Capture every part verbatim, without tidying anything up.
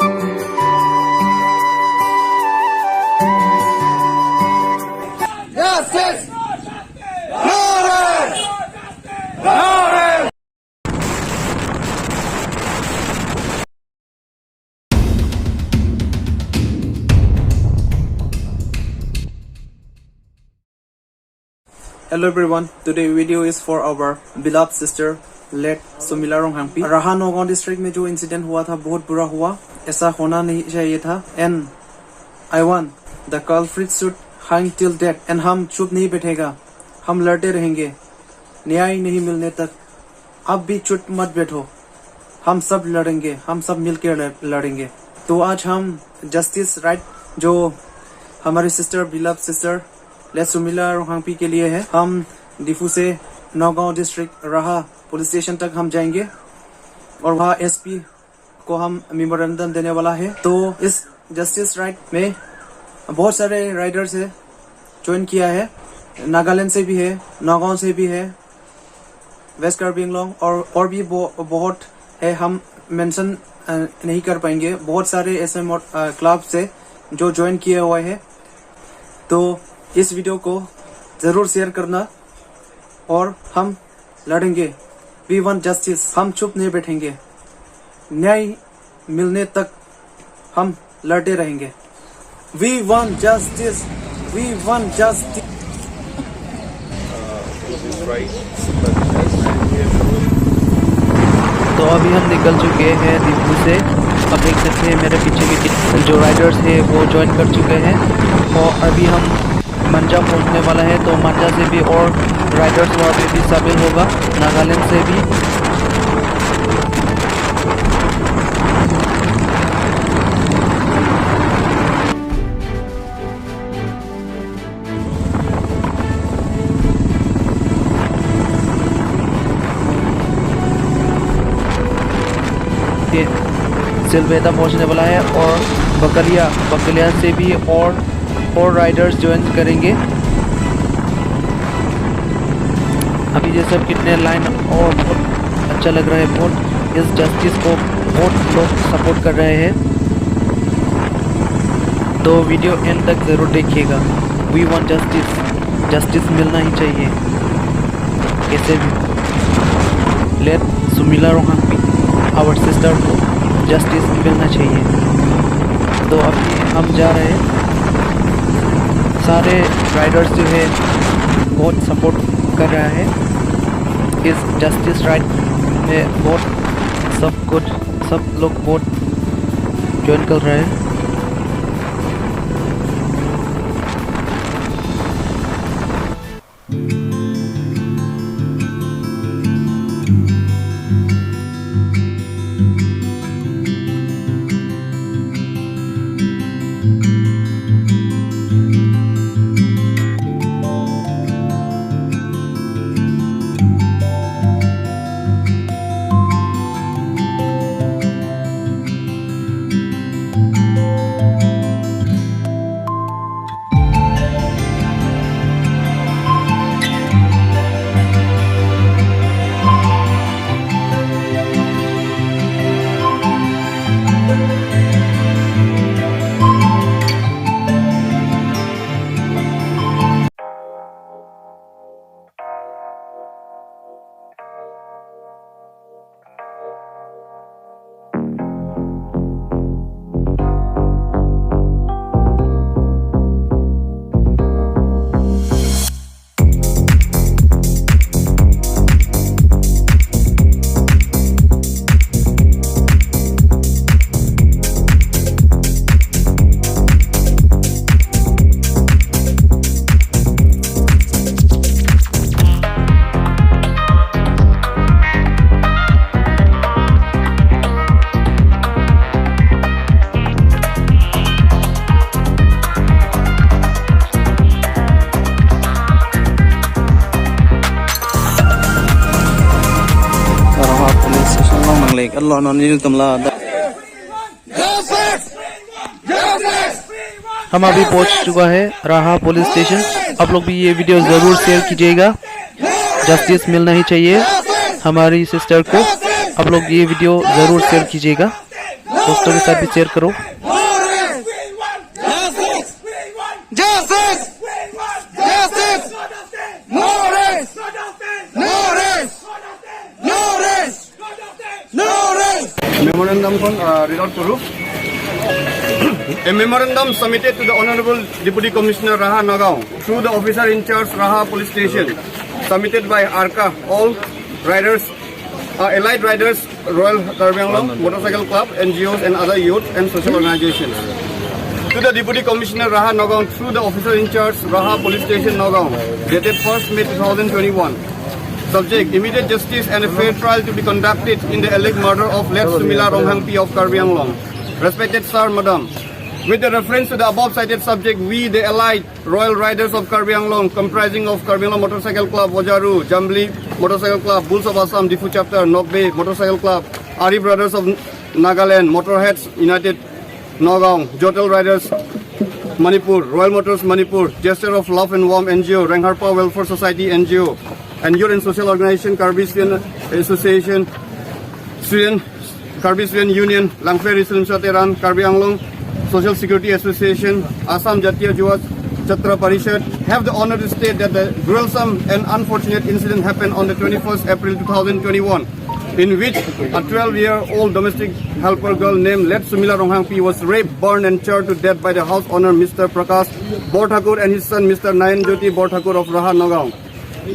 Justice! Nare! Nare! Hello everyone, today video is for our beloved sister late Sumila Ronghangpi। रहा नौगांव डिस्ट्रिक्ट में जो इंसिडेंट हुआ था, बहुत बुरा हुआ, ऐसा होना नहीं चाहिए था। And I want the culprit should hang till death। And हम चुप नहीं बैठेगा, हम लड़ते रहेंगे न्याय नहीं मिलने तक। आप भी चुप मत बैठो, हम सब लड़ेंगे, हम सब मिलकर लड़-, लड़ेंगे। तो आज हम जस्टिस राइट जो हमारे सिस्टर, बिलव्ड सिस्टर लेट सुमिला रोहांगपी के लिए है, हम डिफू से नौगांव डिस्ट्रिक्ट रहा पुलिस स्टेशन तक हम जाएंगे और वहाँ एसपी को हम मेमोरेंडम देने वाला है। तो इस जस्टिस राइट में बहुत सारे राइडर्स है, ज्वाइन किया है, नागालैंड से भी है, नौगांव से भी है, वेस्ट कार्बी आंगलोंग और, और भी बहु-, बहुत है, हम मेंशन, अ, नहीं कर पाएंगे। बहुत सारे ऐसे मो-, अ, क्लब से जो ज्वाइन किए हुए हैं। तो इस वीडियो को ज़रूर शेयर करना और हम लड़ेंगे। We want justice। हम चुप नहीं बैठेंगे, न्याय मिलने तक हम लड़ते रहेंगे। We want justice। We want justice। तो अभी हम निकल चुके हैं डिफू से। आप देख सकते हैं मेरे पीछे में कित-, जो राइडर्स हैं वो ज्वाइन कर चुके हैं। और अभी हम मंजा पहुंचने वाला है, तो मंजा से भी और राइडर्स वहाँ पे भी शामिल होगा, नागालैंड से भी। ये सिलवेता पहुंचने वाला है और बकलिया, बकलिया से भी और, और राइडर्स ज्वाइन करेंगे। अभी ये सब कितने लाइन और बहुत अच्छा लग रहा है, बहुत इस जस्टिस को बहुत लोग सपोर्ट कर रहे हैं। तो वीडियो एंड तक ज़रूर देखिएगा। We want justice। जस्टिस मिलना ही चाहिए। कैसे भी लेट सुमिला रोहांगपी, आवर सिस्टर को जस्टिस मिलना चाहिए। तो अभी हम जा रहे हैं। सारे राइडर्स जो है बहुत सपोर्ट कर रहा है इस जस्टिस राइट में। बहुत सब कुछ, सब लोग बहुत ज्वाइन कर रहे हैं। Rongha police station along nangle-et lo, non nelitum ladak. हम अभी पहुंच चुका है रहा पुलिस स्टेशन। आप लोग भी ये वीडियो ज़रूर शेयर कीजिएगा, जस्टिस मिलना ही चाहिए हमारी सिस्टर को। आप लोग ये वीडियो ज़रूर शेयर कीजिएगा। दोस्तों के साथ भी शेयर करो। Justice! Justice! Justice! No rest! No rest! No rest! No rest! মেমৰেণ্ডামখন ৰিড আউট কৰোঁ। A memorandum submitted to the Honorable Deputy Commissioner Raha Nagaon through the officer in charge Raha Police Station, submitted by ARCA, all riders, uh, allied riders, Royal Karbi Anglong Motorcycle Club, N G Os and other youth and social organizations. To the Deputy Commissioner Raha Nagaon through the officer in charge Raha Police Station Nagaon, dated first May two thousand twenty-one. Subject: immediate justice and a fair trial to be conducted in the alleged murder of late Sumila Ronghangpi of Karbi Anglong. Respected sir, madam, with the reference to the above cited subject, we, the allied Royal Riders of Karbi Anglong, comprising of Karbi Anglong Motorcycle Club, Vojaru, Jambili Motorcycle Club, Bulls of Assam, Diphu Chapter, Nokbe Motorcycle Club, Ari Brothers of Nagaland, Motorheads United Nagaon, Jotel Riders Manipur, Royal Motors Manipur, Gesture of Love and Warmth N G O, Rengharpa Welfare Society N G O, and Youth and Social Organization Karbi Student Association, Student, Karbi Student Union, Langpher Ri Solimsa Teron, Karbi Anglong Social Security Association, Assam Jatiya Yuva Chhatra Parishad have the honor to state that the gruesome and unfortunate incident happened on the twenty-first April two thousand twenty-one, in which a twelve-year-old domestic helper girl named late Sumila Ronghangpi was raped, burned and charred to death by the house owner Mister Prakash Borthakur and his son Mister Nayan Jyoti Borthakur of Raha Nagaon.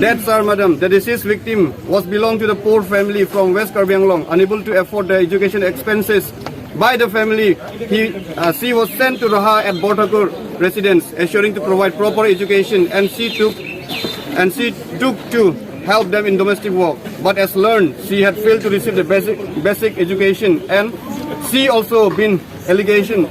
That, sir, madam, the deceased victim was belong to the poor family from West Karbi Anglong, unable to afford the education expenses by the family. He, uh, she was sent to Raha at Borthakur residence, assuring to provide proper education, and she took, and she took to help them in domestic work. But as learned, she had failed to receive the basic, basic education, and she also been allegation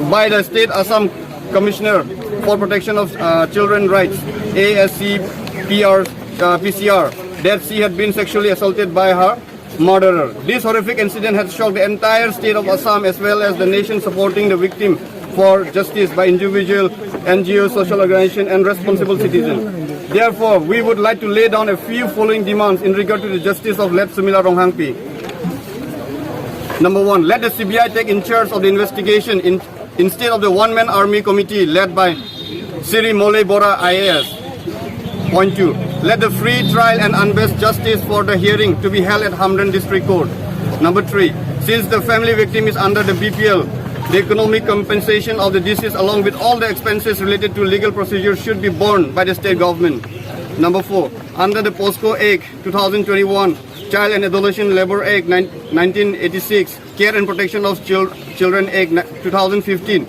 by the State Assam Commissioner for Protection of, uh, Children Rights, A S C P R, uh, P C R, that she had been sexually assaulted by her murderer. This horrific incident has shocked the entire state of Assam as well as the nation, supporting the victim for justice by individual, N G O, social organization, and responsible citizen. Therefore, we would like to lay down a few following demands in regard to the justice of late Sumila Ronghangpi. Number one, let the C B I take in charge of the investigation in, instead of the one-man army committee led by Shri Molay Bora I A S. Point two, let the free trial and unbiased justice for the hearing to be held at Hamren District Court. Number three, since the family victim is under the B P L, the economic compensation of the deceased along with all the expenses related to legal procedure should be borne by the state government. Number four, under the POCSO Act two thousand twenty-one, Child and Adolescent Labour Act nine, nineteen eighty-six, Care and Protection of Chil-, Children Act ni-, two thousand fifteen,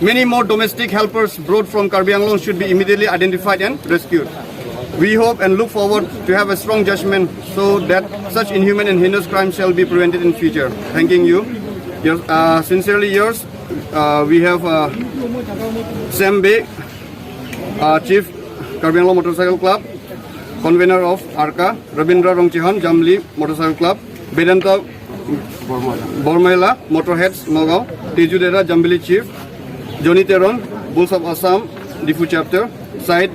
many more domestic helpers brought from Karbi Anglong should be immediately identified and rescued. We hope and look forward to have a strong judgment so that such inhuman and heinous crime shall be prevented in future. Thanking you. Yours, uh, sincerely yours, uh, we have, uh, Sam Bey, uh, Chief, Karbi Anglong Motorcycle Club, Convener of ARCA, Rabindra Rongchehon, Jambili Motorcycle Club, Vedanta Bormela, Motorheads, Nagaon, Teju Dera, Jambili Chief, Johnny Teron, Bulls of Assam, Diphu Chapter, Said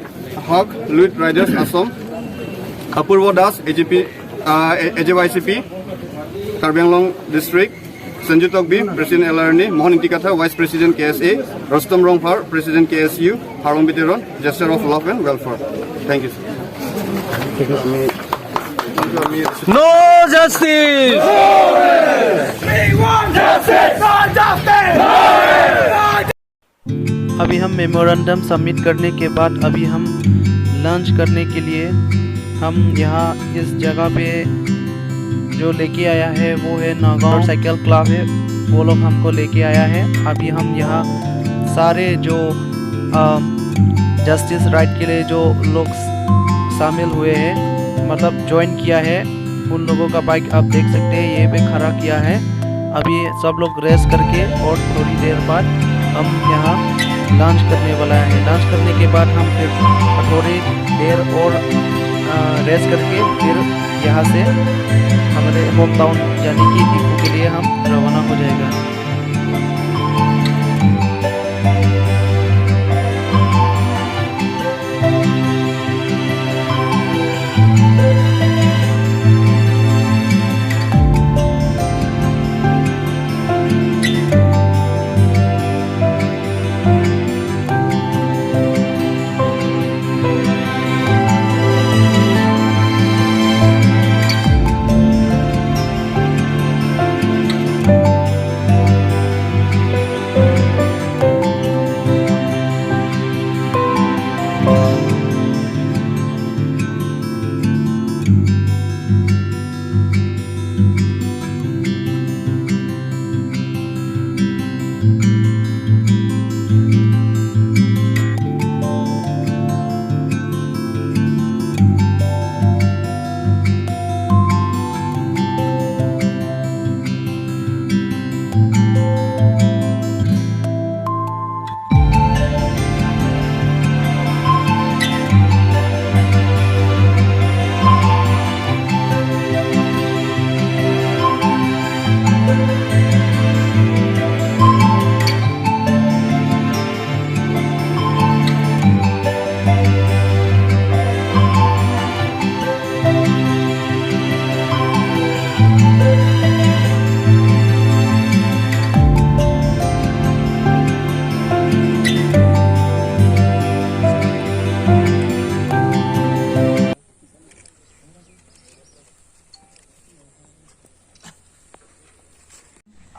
Haq, Lute Riders, Assam, Apurva Das, A J P, uh, A J Y C P, Karbi Anglong District, Sanju Tokbi, President L R N A, Mohan Ingti Kathar, Vice President K S A, Rustom Rongphar, President K S U, Harong Biteron, Gesture of Love and Welfare. Thank you, sir. No justice! We want justice! No justice! अभी हम memorandum submit करने के बाद अभी हम लंच करने के लिए हम यहाँ इस जगह पे जो लेके आया है वो है नागांव साइकिल क्लब है, वो लोग हमको लेके आया है। अभी हम यहाँ सारे जो जस्टिस राइट के लिए जो लोग शामिल हुए हैं, मतलब ज्वाइन किया है, उन लोगों का बाइक आप देख सकते हैं, ये पे खड़ा किया है। अभी सब लोग रेस्ट करके और थोड़ी देर बाद हम यहाँ लंच करने वाला है। लंच करने के बाद हम फिर थोड़ी देर और, अ, रेस्ट करके फिर यहाँ से हमारे होम टाउन यानी कि दीपू के लिए हम रवाना हो जाएगा।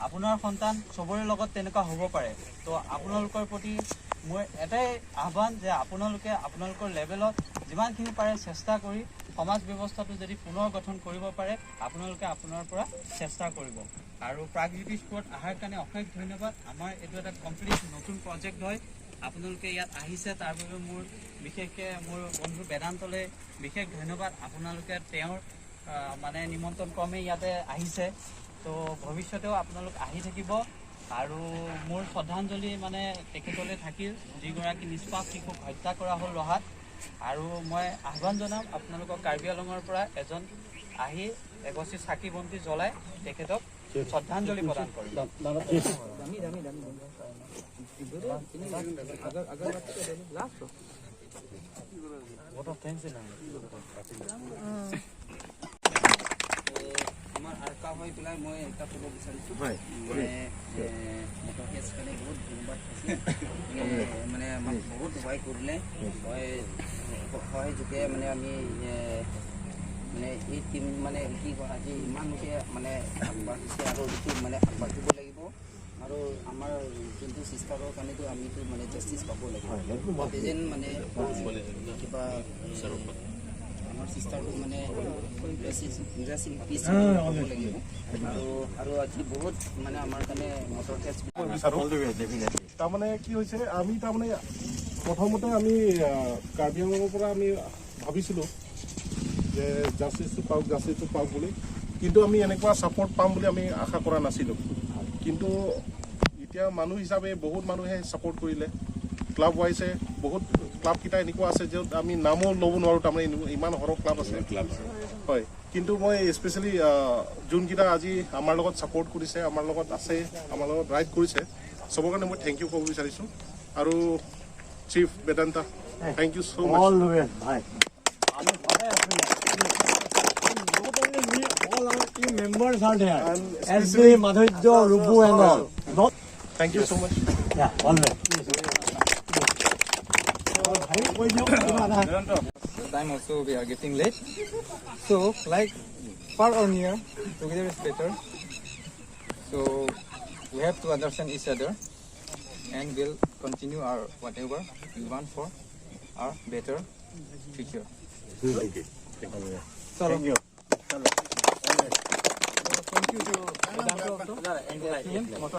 আপোনাৰ সন্তান চবৰে লগত তেনেকুৱা হ'ব পাৰে। তো আপোনালোকৰ প্ৰতি মোৰ এটাই আহ্বান যে আপোনালোকে আপোনালোকৰ লেভেলত যিমানখিনি পাৰে চেষ্টা কৰি সমাজ ব্যৱস্থাটো যদি পুনৰ গঠন কৰিব পাৰে, আপোনালোকে আপোনাৰ পৰা চেষ্টা কৰিব। আৰু প্ৰাগজ্যোতি স্কুলত অহাৰ কাৰণে অশেষ ধন্যবাদ। আমাৰ এইটো এটা কমপ্লিট নতুন প্ৰজেক্ট হয়। আপোনালোকে ইয়াত আহিছে, তাৰ বাবে মোৰ বিশেষকৈ মোৰ বন্ধু বেদান্তলৈ বিশেষ ধন্যবাদ। আপোনালোকে তেওঁৰ আহ, মানে নিমন্ত্ৰণ ক্ৰমে ইয়াতে আহিছে। তো ভৱিষ্যতেও আপোনালোক আহি থাকিব। আৰু মোৰ শ্ৰদ্ধাঞ্জলি মানে তেখেতলৈ থাকিল, যিগৰাকী নিষ্পাপ শিশুক হত্যা কৰা হ'ল ৰহাত। আৰু মই আহ্বান জনাম আপোনালোকক, কাৰ্বি আংলঙৰ পৰা এজন আহি এগছি চাকি বন্তি জ্বলাই তেখেতক শ্ৰদ্ধাঞ্জলি প্ৰদান কৰিব। আমাৰ আৰকা হৈ পেলাই মই এটা ক'ব বিচাৰিছোঁ। হয়। মানে, এ, মটৰ কেছ কাৰণে বহুত ধন্যবাদ থাকিল। মানে, মানে আমাক বহুত সহায় কৰিলে। হয়, সহায় যোগে মানে আমি, এ, মানে এই টিম মানে কি কয়, আজি ইমানকে মানে আগবাঢ়িছে আৰু এইটো মানে আগবাঢ়িব লাগিব। আৰু আমাৰ যোনটো চিষ্টাৰৰ কাৰণেতো আমিতো মানে জাষ্টিচ পাব লাগিব। হয়, সেইটো মই তাতে যেন মানে কিবা, এ, আমাৰ চিষ্টাৰটো মানে জাষ্টিচ, জাষ্টিচ ইন পিচ পাব লাগিব। আৰু, আৰু আজি বহুত মানে আমাৰ কাৰণে মটৰ কেছ বিচাৰোঁ। তাৰমানে কি হৈছে, আমি তাৰমানে প্ৰথমতে আমি, আহ, কাৰ্বি আংলঙৰ পৰা আমি ভাবিছিলোঁ যে জাষ্টিচটো পাওক, জাষ্টিচটো পাওক বুলি, কিন্তু আমি এনেকুৱা ছাপোৰ্ট পাম বুলি আমি আশা কৰা নাছিলোঁ। কিন্তু এতিয়া মানুহ হিচাপে বহুত মানুহে ছাপোৰ্ট কৰিলে, ক্লাব ৱাইজে বহুত ক্লাবকেইটা এনেকুৱা আছে য'ত আমি নামো ল'ব নোৱাৰোঁ, তাৰমানে ইমান সৰহ ক্লাব আছে। ক্লাব আছে। হয়, কিন্তু মই স্পেচিয়েলি, আহ, যোনকেইটা আজি আমাৰ লগত ছাপোৰ্ট কৰিছে, আমাৰ লগত আছে, আমাৰ লগত ৰাইড কৰিছে, চবৰ কাৰণে মই থেংক ইউ ক'ব বিচাৰিছোঁ। আৰু চিফ Vedanta, thank you so much. Always, ভাই। আমি সদায় আছো ইয়াত। Not only me, all our team members are there. And S B, especially Madhurya, Rubu and all. Not Thank you so much. Yeah, always. The time also we are getting late. So, like, far or near, together is better. So, we have to understand each other and we'll continue our whatever we want for our better future. Okay. Chalo. Thank you. Thank you to Vedanta also.